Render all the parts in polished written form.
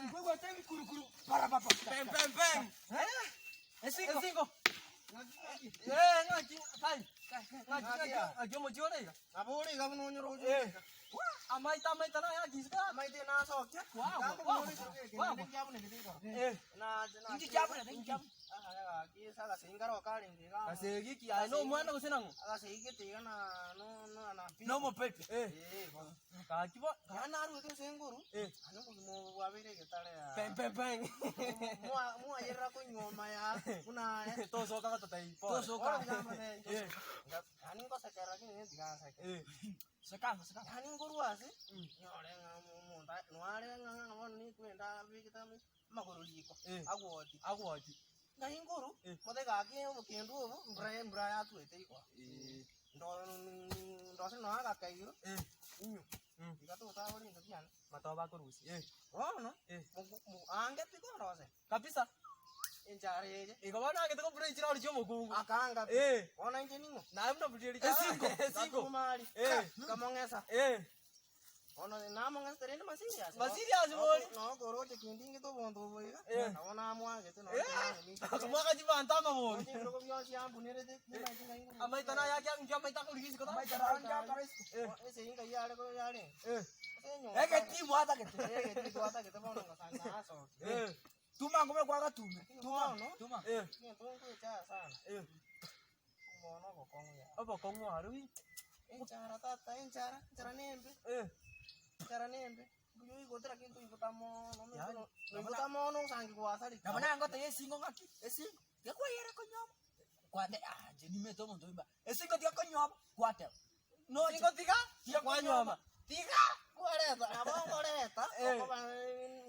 Nkoigwete ebikurukuru parapapa. Peng peng peng. Esingo. Esingo. Eh, ng'aki kai. Ng'aki ng'aki ng'aki omochie ore iga. Nabo ore iga buna onyore oche. Eh. Amaita amaita naye akisika. Amaite nasokia. Wagwa, Gambe wagwa, buna ore ekero wagwa. naende nkiabunekete igoro. Eh. Nache nache. Inki kiabunete, inki kiabunete? Ah, gaki ase agasegi kare okarenge iga. Gasegi ki aye no omwana gose nang'o? Agasegi gete iga na no no na pi. Na omopepe. Eh. Eh, bono. Gaki bo. Yaani naruete ase enguru, Eh. ane obogima obo bwabeire egetare aa. Peng peng peng. Mwa- mwayerera konyuoma ya buna aye. Tosoka gototebia pole. Tosoka. Bono tiga mbabere. Eh. Yaani ngosekera lakini inche tiga nseke. Eh. Seka, seka. Yaani nkorwa ase, nyore ng'a omonto aye noare ng'a ng'a bono nikwenda abegete ame amagoro riko, Eh. agwotie. Agwotie. Ng'ai nkoru, Eh. mote gaki obokendu obo, mbura embura yatwete igoro. Eh. Ndo- ndose nonya agakairo, Eh. inywe, Mm. iga totagora ebinto biane. Matobe akorusia. Eh. Bono, Eh. moku- mo- ange pi kondosera, Kabisa. enchara eye, Igo bono agete kobura enchera ore chiomokungu. akaanga pi. Eh. Bono inche ning'o? Naye buna burieri Esingo. Esingo. Ngatuma aria, Eh. nkamong'esa. Eh. Bono namong'esete rende maserious. Maserious bori. Nokoroche kende ingete obonto obo iga, Eh. nabo namwagete nonye Eh. nang'umisa. Akamwaka chibanta amabori. Nonya ebirogo bionsi ambunerete, nimanyete ng'ai nguru. Amaita naye akia nki amaita akorigia isiko ta. Amaita naye akia akora isiko. Eh. Ase engai yare ko yarenge. Eh. Ase enyomba. Egetii mwatagete. Egetii twatagete bono ngasanga asoke. Eh. Tuma ngome kwagatume. Tuma. Bono. Tuma. Eh. Egento nkoechaya sana. Eh. Omwana obokong'u yaya. Obokong'u aro wi. Enchara tata, enchara, enchara nembe, Eh. enchara nembe, mbuya oigotera kento oigota mono, Yaani, noigota mono osangi gwasareka. Nabo naye ngotebia esingo ng'aki, esingo, tiga kwayera konyuoma, kwate ah inche nimete omonto oimba, esingo tiga konyuoma, kwateba. Noche Singo tiga tiga kwanyuoma. konyuoma. Tiga kwareta. Nabo nkoreta, Eh. okoba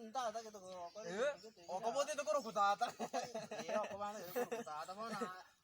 ntatagete gokora Eh. egento gete iga. Okobotete korokwa tata. Eh, okoba ntagete korokwa tata, bono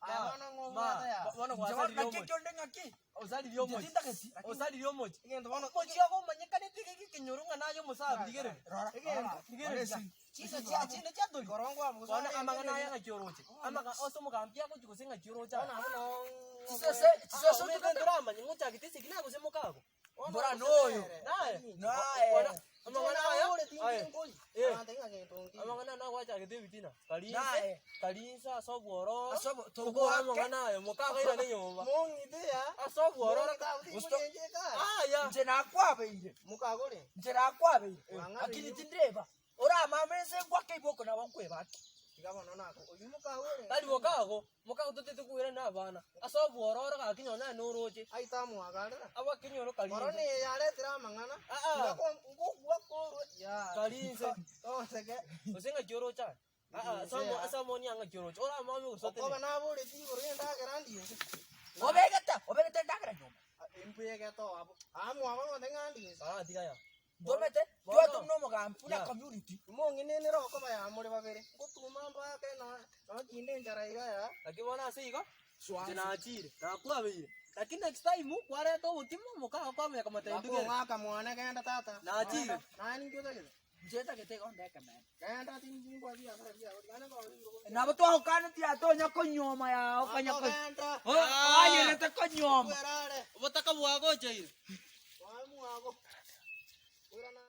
aya Ma, bono ma, ng'obwate aya. bono Inche bono gwasaririe naki omochie. ekio onde ng'aki, Osaririe inche omochie. tintageti. Osaririe omochie. Egento bono Omochie ogomanyekanete iga ekenyoro ng'a naye omosabi rigereria. Rora, Egento. rora, rora Rigereria. esingo. Chinsa chia chinde chiatori. Igoro nkwabusa Bono arenge amang'ana aya rende. ng'aki oroche. Amaga ase omogambi agochia gose ng'aki oroche Bono aya. abwo noo Chisese, chisese Omanyete otugete. ntoramanye ngochagete esegi naye gose mokago. Bono Mbora gose noyo. nere. Naye. Naye. Bono amang'ana aya. Ore tindi Aye. nkori. Eh. Abanto ng'a gento nkiya. Amang'ana aya nagwachagete ebitina. Karinse, Naye. karinse ase obwororo. Ase obo- Tokora tobwake. amang'ana ayo mokagairane nyomba. Mong'ite ya. Ase obwororo. Mong'ite abwo Gusto- tinkorenche ekari. Aya. Inche nakwabeire, Mokagore. inche nakwabeire, Wang'abeire. lakini tindeba, oramame nse ngwake iboko nabo nkwebake. Tiga bono nako. Oyio mokagore. Tari mokago, mokago totete koirana abana. Ase obwororo gaki nonye naye noroche. Aite amwagarera. Abakenyoro Korona karinse. eye yaretire amang'ana. Ah, ah. Tiga ko- ngokwa korwa. Ya. Karinse. Tonseke. Gose ng'aki oroche aye? Ah, ah, ase amo- ase amoni aa ng'aki oroche. Oramame gose Okoba otebe. naboreti igoro y'endagera ndinse. Obegete, obegete endagera nyomba. Embegete oo abwo. Amwabo nonde ng'a ndinse. Ah, tiga ya. Ntomete, Bono. twatwa buna omogambi, buna Yeah. community. Imong'inenere okoba yamore babere. Ngotuma mpaka no- notinde enchara iga ya. Lakini bono ase igo, Swansi. inche nachire, nakwabeire. Lakini next time, kwareta obokima, mokaga kwamanya komotebia ndugere. Bakong'aka mwane genda tata. Nachire. Genda. Naye ninki otagete? Inche ntagete igo ndeke mene. Genda tindimbwa biasara biago. Tigana kore ebirogo biago. Nabo twagokanetie atonya konyuoma yao konya ko- Genda. Oh, ayerete konyuoma. Kwerare. Obotaka bwagocheire. Mwaye mwago. Oirana.